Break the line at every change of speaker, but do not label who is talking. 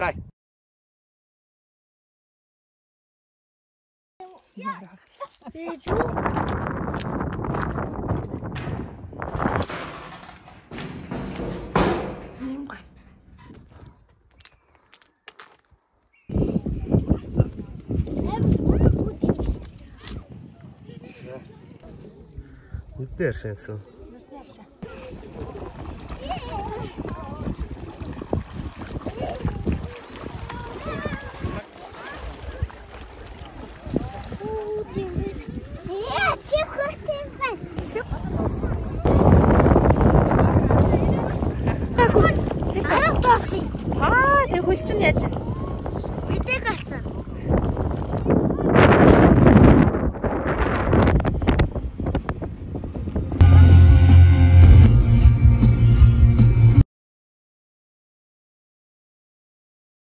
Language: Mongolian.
Уулзацгаая.
Ийм гоё.
Нүдний аршаа гэсэн.
Нүдний аршаа. Аа, тэг хөл чинь яаж вэ?
Мэдээгүй.